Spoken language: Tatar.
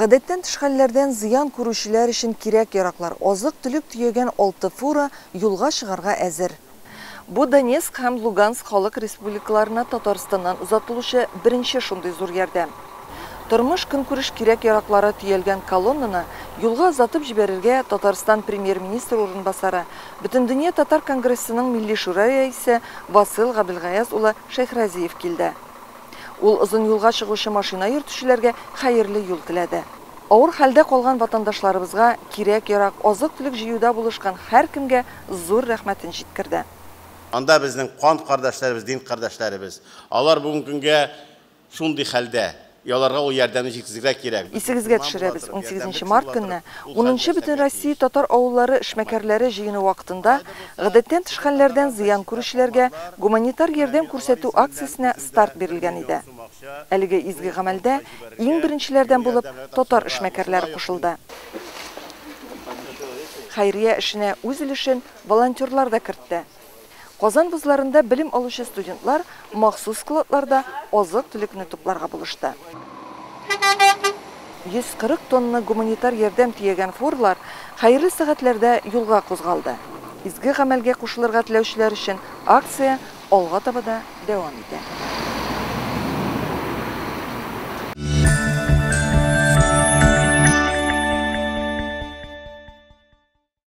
Гадәттән тыш хәлләрдән зыян күрүчеләр өчен кирәк-яраклар, азык-төлек төягән алты фура юлга чыгарга әзер. Бу Донецк һәм Луганск халык республикаларына Татарстаннан озатылучы беренче шундый зур ярдәм. Тормыш-көнкүреш кирәк-яраклары төялгән колоннаны юлга озатып җибәрергә Татарстан Премьер-министры урынбасары, Бөтендөнья татар конгрессының Милли шура рәисе Васыйл Габделгаяз улы Шәйхразиев килде. Ул озын юлга чыгучы машина йөртүчеләргә хәерле юл теләде. Авыр хәлдә калган ватандашларыбызга кирәк-ярак, азык-төлек җыюда булышкан һәркемгә зур рәхмәтен җиткерде. Анда безнең кан кардәшләребез, дин кардәшләребез. Алар бүгенге көнгә шундый хәлдә. И аларга ул ярдәмне җиткезергә кирәк. Исегезгә төшерәбез, унсигезенче март көнне унынчы Бөтенроссия татар авыллары эшмәкәрләре җыены вакытында гадәттән тыш хәлләрдән зыян күрүчеләргә гуманитар ярдәм күрсәтү акциясенә старт бирелгән иде. Әлеге изге гамәлдә иң беренчеләрдән булып татар эшмәкәрләре кушылды. Хәйрия эшенә үз өлешен волонтерлар да кертте. Казан вузларында белем алучы студентлар махсус складларда азык-төлекне тупларга булышты. 140 тонна гуманитар ярдәм төягән фурлар хәерле сәгатьләрдә юлга кузгалды. Изге гамәлгә кушылырга теләүчеләр өчен акция алга таба да дәвам итә.